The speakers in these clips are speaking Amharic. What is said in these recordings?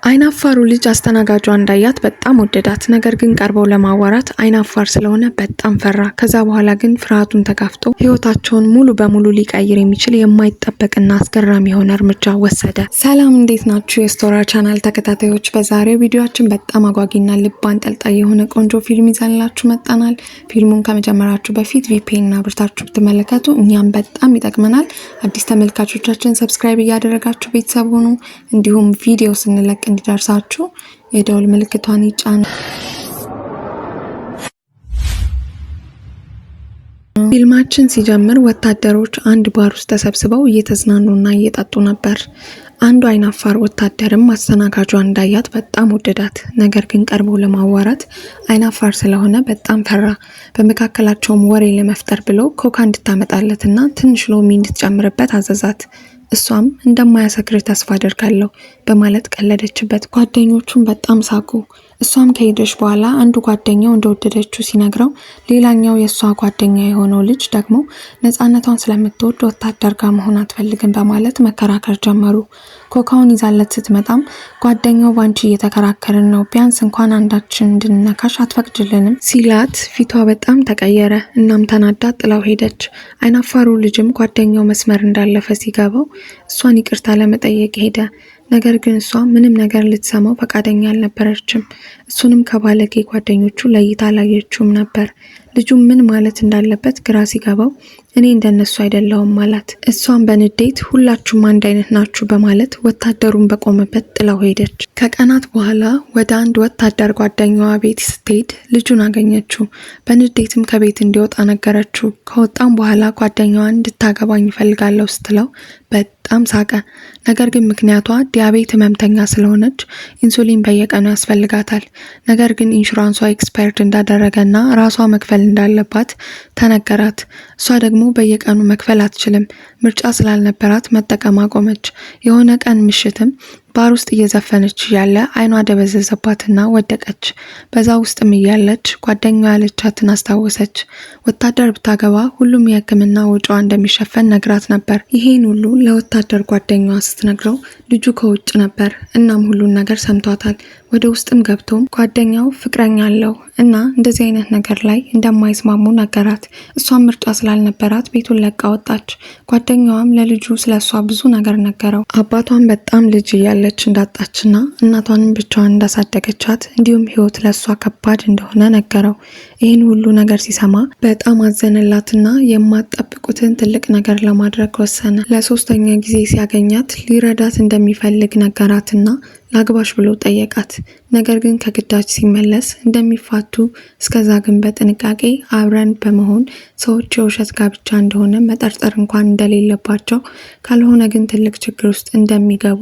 አይናፋሩ ልጅ አስተናጋጇ እንዳያት በጣም ወደዳት። ነገር ግን ቀርበው ለማዋራት አይናፋር ስለሆነ በጣም ፈራ። ከዛ በኋላ ግን ፍርሃቱን ተጋፍጦ ህይወታቸውን ሙሉ በሙሉ ሊቀይር የሚችል የማይጠበቅና አስገራሚ የሆነ እርምጃ ወሰደ። ሰላም፣ እንዴት ናችሁ የስቶራ ቻናል ተከታታዮች? በዛሬው ቪዲዮአችን በጣም አጓጊና ልብ አንጠልጣይ የሆነ ቆንጆ ፊልም ይዘንላችሁ መጥተናል። ፊልሙን ከመጀመራችሁ በፊት VPN አብርታችሁ ብትመለከቱ እኛም በጣም ይጠቅመናል። አዲስ ተመልካቾቻችን subscribe እያደረጋችሁ ቤተሰብ ሁኑ። እንዲሁም ቪዲዮ ስንለቅ እንዲደርሳችሁ የደወል ምልክቷን ይጫኑ። ፊልማችን ሲጀምር ወታደሮች አንድ ባር ውስጥ ተሰብስበው እየተዝናኑና እየጠጡ ነበር። አንዱ አይናፋር ወታደርም አስተናጋጇ እንዳያት በጣም ወደዳት። ነገር ግን ቀርቦ ለማዋራት አይናፋር ስለሆነ በጣም ፈራ። በመካከላቸውም ወሬ ለመፍጠር ብሎ ኮካ እንድታመጣለትና ትንሽ ሎሚ እንድትጨምርበት አዘዛት። እሷም እንደማያሰክርህ ተስፋ አደርጋለሁ በማለት ቀለደችበት። ጓደኞቹም በጣም ሳቁ። እሷም ከሄደች በኋላ አንዱ ጓደኛው እንደወደደችው ሲነግረው፣ ሌላኛው የእሷ ጓደኛ የሆነው ልጅ ደግሞ ነፃነቷን ስለምትወድ ወታደር ጋር መሆን አትፈልግም በማለት መከራከር ጀመሩ። ኮካውን ይዛለት ስትመጣም ጓደኛው ባንቺ እየተከራከርን ነው፣ ቢያንስ እንኳን አንዳችን እንድንነካሽ አትፈቅጅልንም ሲላት ፊቷ በጣም ተቀየረ። እናም ተናዳ ጥላው ሄደች። አይናፋሩ ልጅም ጓደኛው መስመር እንዳለፈ ሲገባው እሷን ይቅርታ ለመጠየቅ ሄደ። ነገር ግን እሷ ምንም ነገር ልትሰማው ፈቃደኛ አልነበረችም። እሱንም ከባለጌ ጓደኞቹ ለይታ አላየችውም ነበር። ልጁ ምን ማለት እንዳለበት ግራ ሲገባው እኔ እንደነሱ አይደለሁም አላት። እሷም በንዴት ሁላችሁም አንድ አይነት ናችሁ በማለት ወታደሩን በቆመበት ጥላው ሄደች። ከቀናት በኋላ ወደ አንድ ወታደር ጓደኛዋ ቤት ስትሄድ ልጁን አገኘችው። በንዴትም ከቤት እንዲወጣ ነገረችው። ከወጣም በኋላ ጓደኛዋን እንድታገባኝ እፈልጋለሁ ስትለው በጣም ሳቀ። ነገር ግን ምክንያቷ diabetes ህመምተኛ ስለሆነች ኢንሱሊን በየቀኑ ያስፈልጋታል። ነገር ግን ኢንሹራንሷ expired እንዳደረገና ራሷ መክፈል እንዳለባት ተነገራት። እሷ ደግሞ በየቀኑ መክፈል አትችልም። ምርጫ ስላልነበራት መጠቀም አቆመች። የሆነ ቀን ምሽትም ባር ውስጥ እየዘፈነች እያለ አይኗ ደበዘዘባትና ወደቀች። በዛ ውስጥም እያለች ጓደኛዋ ያለቻትን አስታወሰች። ወታደር ብታገባ ሁሉም የሕክምና ወጪዋ እንደሚሸፈን ነግራት ነበር። ይሄን ሁሉ ለወታደር ጓደኛዋ ስትነግረው ልጁ ከውጭ ነበር። እናም ሁሉን ነገር ሰምቷታል። ወደ ውስጥም ገብቶም ጓደኛው ፍቅረኛ አለው እና እንደዚህ አይነት ነገር ላይ እንደማይስማሙ ነገራት። እሷም ምርጫ ስላልነበራት ቤቱን ለቃ ወጣች። ጓደኛዋም ለልጁ ስለሷ ብዙ ነገር ነገረው። አባቷን በጣም ልጅ እያለች እንዳጣችና እናቷንም ብቻዋን እንዳሳደገቻት እንዲሁም ሕይወት ለሷ ከባድ እንደሆነ ነገረው። ይህን ሁሉ ነገር ሲሰማ በጣም አዘነላትና የማትጠብቁትን ትልቅ ነገር ለማድረግ ወሰነ። ለሶስተኛ ጊዜ ሲያገኛት ሊረዳት እንደሚፈልግ ነገራትና ላግባሽ ብሎ ጠየቃት። ነገር ግን ከግዳጅ ሲመለስ እንደሚፋቱ እስከዛ ግን በጥንቃቄ አብረን በመሆን ሰዎች የውሸት ጋብቻ እንደሆነ መጠርጠር እንኳን እንደሌለባቸው ካልሆነ ግን ትልቅ ችግር ውስጥ እንደሚገቡ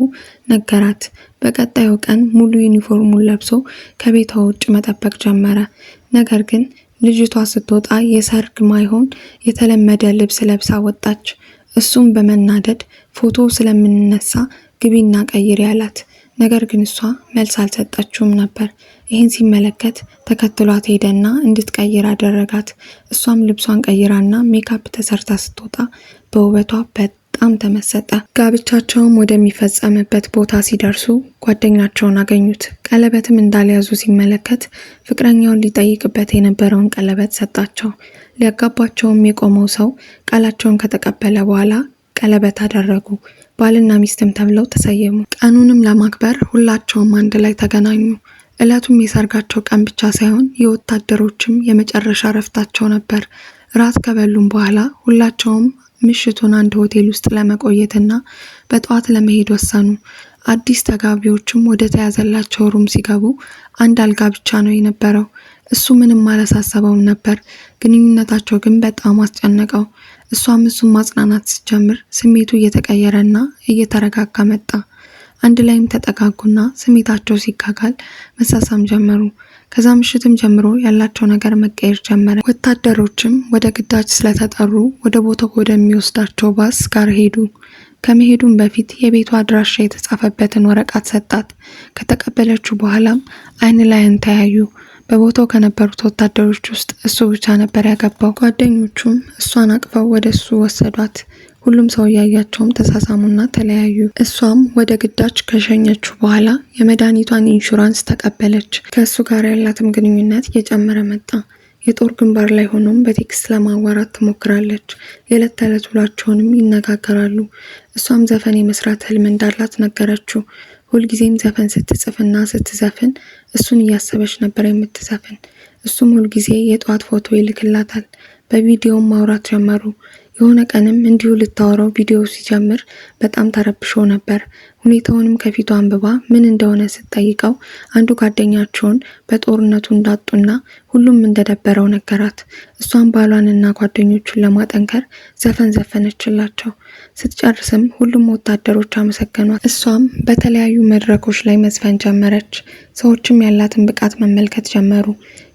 ነገራት። በቀጣዩ ቀን ሙሉ ዩኒፎርሙን ለብሶ ከቤቷ ውጭ መጠበቅ ጀመረ። ነገር ግን ልጅቷ ስትወጣ የሰርግ ማይሆን የተለመደ ልብስ ለብሳ ወጣች። እሱም በመናደድ ፎቶ ስለምንነሳ ግቢና ቀይሪ አላት። ነገር ግን እሷ መልስ አልሰጠችውም ነበር። ይህን ሲመለከት ተከትሏት ሄደና እንድትቀይር አደረጋት። እሷም ልብሷን ቀይራና ሜካፕ ተሰርታ ስትወጣ በውበቷ በጣም ተመሰጠ። ጋብቻቸውም ወደሚፈጸምበት ቦታ ሲደርሱ ጓደኛቸውን አገኙት። ቀለበትም እንዳልያዙ ሲመለከት ፍቅረኛውን ሊጠይቅበት የነበረውን ቀለበት ሰጣቸው። ሊያጋባቸውም የቆመው ሰው ቃላቸውን ከተቀበለ በኋላ ቀለበት አደረጉ። ባልና ሚስትም ተብለው ተሰየሙ። ቀኑንም ለማክበር ሁላቸውም አንድ ላይ ተገናኙ። ዕለቱም የሰርጋቸው ቀን ብቻ ሳይሆን የወታደሮችም የመጨረሻ እረፍታቸው ነበር። ራት ከበሉም በኋላ ሁላቸውም ምሽቱን አንድ ሆቴል ውስጥ ለመቆየትና በጠዋት ለመሄድ ወሰኑ። አዲስ ተጋቢዎችም ወደ ተያዘላቸው room ሲገቡ አንድ አልጋ ብቻ ነው የነበረው። እሱ ምንም አላሳሰበውም ነበር። ግንኙነታቸው ግን በጣም አስጨነቀው። እሷም እሱን ማጽናናት ስትጀምር ስሜቱ እየተቀየረና እየተረጋጋ መጣ። አንድ ላይም ተጠጋጉና ስሜታቸው ሲጋጋል መሳሳም ጀመሩ። ከዛ ምሽትም ጀምሮ ያላቸው ነገር መቀየር ጀመረ። ወታደሮችም ወደ ግዳጅ ስለተጠሩ ወደ ቦታው ወደሚወስዳቸው ባስ ጋር ሄዱ። ከመሄዱም በፊት የቤቱ አድራሻ የተጻፈበትን ወረቀት ሰጣት። ከተቀበለችው በኋላም አይን ላይን ተያዩ። በቦታው ከነበሩት ወታደሮች ውስጥ እሱ ብቻ ነበር ያገባው። ጓደኞቹም እሷን አቅፈው ወደ እሱ ወሰዷት። ሁሉም ሰው እያያቸውም ተሳሳሙና ተለያዩ። እሷም ወደ ግዳጅ ከሸኘችው በኋላ የመድኃኒቷን ኢንሹራንስ ተቀበለች። ከእሱ ጋር ያላትም ግንኙነት እየጨመረ መጣ። የጦር ግንባር ላይ ሆኖም በ text ለማዋራት ትሞክራለች። የዕለት ተዕለት ውሏቸውንም ይነጋገራሉ። እሷም ዘፈን የመስራት ህልም እንዳላት ነገረችው። ሁልጊዜም ዘፈን ስትጽፍና ስትዘፍን እሱን እያሰበች ነበር የምትዘፍን። እሱም ሁልጊዜ የጠዋት ፎቶ ይልክላታል። በቪዲዮም ማውራት ጀመሩ። የሆነ ቀንም እንዲሁ ልታወራው ቪዲዮ ሲጀምር በጣም ተረብሾ ነበር። ሁኔታውንም ከፊቱ አንብባ ምን እንደሆነ ስትጠይቀው አንዱ ጓደኛቸውን በጦርነቱ እንዳጡና ሁሉም እንደደበረው ነገራት። እሷም ባሏንና ጓደኞቹን ለማጠንከር ዘፈን ዘፈነችላቸው። ስትጨርስም ሁሉም ወታደሮች አመሰገኗት። እሷም በተለያዩ መድረኮች ላይ መዝፈን ጀመረች። ሰዎችም ያላትን ብቃት መመልከት ጀመሩ።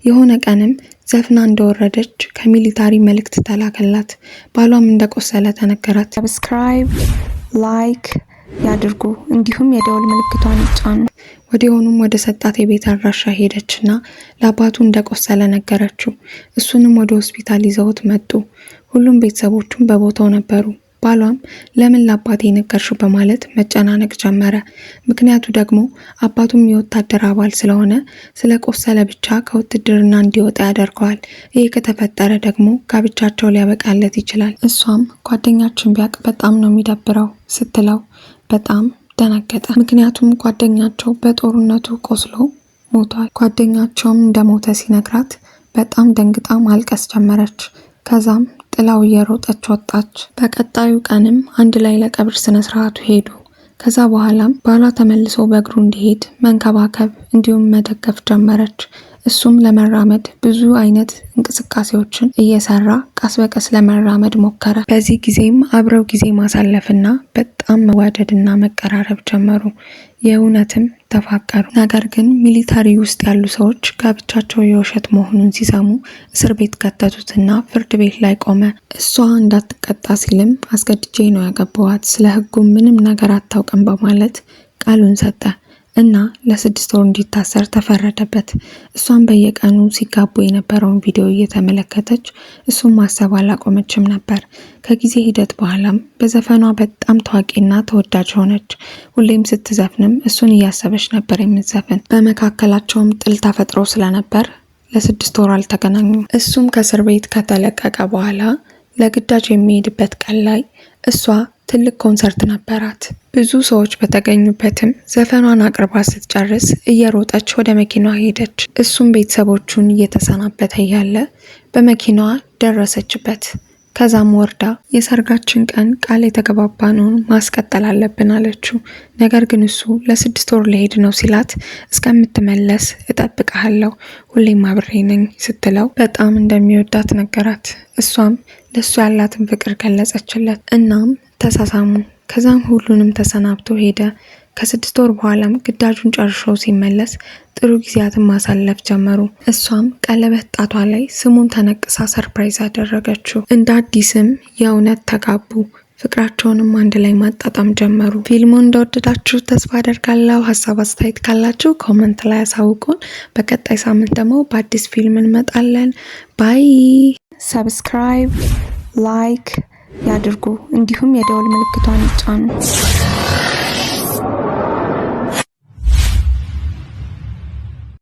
የሆነ ቀንም ዘፍና እንደወረደች ከ military መልእክት ተላከላት። ባሏም እንደቆሰለ ተነገራት። Subscribe፣ like ያድርጉ፣ እንዲሁም የደወል ምልክቷን ይጫኑ። ወዲያውኑም ወደ ሰጣት የቤት አድራሻ ሄደችና ለአባቱ እንደቆሰለ ነገረችው። እሱንም ወደ ሆስፒታል ይዘውት መጡ። ሁሉም ቤተሰቦቹም በቦታው ነበሩ። ባሏም ለምን ለአባቴ ነገርሽው በማለት መጨናነቅ ጀመረ። ምክንያቱ ደግሞ አባቱም የወታደር አባል ስለሆነ ስለቆሰለ ብቻ ከውትድርና እንዲወጣ ያደርገዋል። ይህ ከተፈጠረ ደግሞ ጋብቻቸው ሊያበቃለት ይችላል። እሷም ጓደኛችን ቢያውቅ በጣም ነው የሚደብረው ስትለው በጣም ደነገጠ። ምክንያቱም ጓደኛቸው በጦርነቱ ቆስሎ ሞቷል። ጓደኛቸውም እንደሞተ ሲነግራት በጣም ደንግጣ ማልቀስ ጀመረች። ከዛም ጥላው እየሮጠች ወጣች። በቀጣዩ ቀንም አንድ ላይ ለቀብር ስነ ስርዓቱ ሄዱ። ከዛ በኋላም ባሏ ተመልሶ በእግሩ እንዲሄድ መንከባከብ እንዲሁም መደገፍ ጀመረች። እሱም ለመራመድ ብዙ አይነት እንቅስቃሴዎችን እየሰራ ቀስ በቀስ ለመራመድ ሞከረ። በዚህ ጊዜም አብረው ጊዜ ማሳለፍና በጣም መዋደድና መቀራረብ ጀመሩ። የእውነትም ተፋቀሩ። ነገር ግን military ውስጥ ያሉ ሰዎች ጋብቻቸው የውሸት መሆኑን ሲሰሙ እስር ቤት ከተቱትና ፍርድ ቤት ላይ ቆመ። እሷ እንዳትቀጣ ሲልም አስገድጄ ነው ያገባዋት፣ ስለ ሕጉ ምንም ነገር አታውቅም በማለት ቃሉን ሰጠ እና ለ6 ወር እንዲታሰር ተፈረደበት። እሷም በየቀኑ ሲጋቡ የነበረውን ቪዲዮ እየተመለከተች እሱን ማሰብ አላቆመችም ነበር። ከጊዜ ሂደት በኋላም በዘፈኗ በጣም ታዋቂና ተወዳጅ ሆነች። ሁሌም ስትዘፍንም እሱን እያሰበች ነበር የምትዘፍን። በመካከላቸውም ጥል ተፈጥሮ ስለነበር ለ6 ወር አልተገናኙም። እሱም ከእስር ቤት ከተለቀቀ በኋላ ለግዳጅ የሚሄድበት ቀን ላይ እሷ ትልቅ ኮንሰርት ነበራት። ብዙ ሰዎች በተገኙበትም ዘፈኗን አቅርባ ስትጨርስ እየሮጠች ወደ መኪናዋ ሄደች። እሱም ቤተሰቦቹን እየተሰናበተ እያለ በመኪናዋ ደረሰችበት። ከዛም ወርዳ የሰርጋችን ቀን ቃል የተገባባነውን ማስቀጠል አለብን አለችው። ነገር ግን እሱ ለ6 ወር ልሄድ ነው ሲላት እስከምትመለስ እጠብቅሃለሁ፣ ሁሌም አብሬ ነኝ ስትለው በጣም እንደሚወዳት ነገራት። እሷም ለእሱ ያላትን ፍቅር ገለጸችለት። እናም ተሳሳሙ። ከዛም ሁሉንም ተሰናብቶ ሄደ። ከ6 ወር በኋላም ግዳጁን ጨርሶ ሲመለስ ጥሩ ጊዜያትን ማሳለፍ ጀመሩ። እሷም ቀለበት ጣቷ ላይ ስሙን ተነቅሳ surprise አደረገችው። እንደ አዲስም የእውነት ተጋቡ። ፍቅራቸውንም አንድ ላይ ማጣጣም ጀመሩ። ፊልሙን እንደወደዳችሁ ተስፋ አደርጋለሁ። ሀሳብ አስተያየት ካላችሁ comment ላይ አሳውቁን። በቀጣይ ሳምንት ደግሞ በአዲስ ፊልም እንመጣለን። Bye። Subscribe፣ like ያድርጉ፣ እንዲሁም የደወል ምልክቷን ይጫኑ።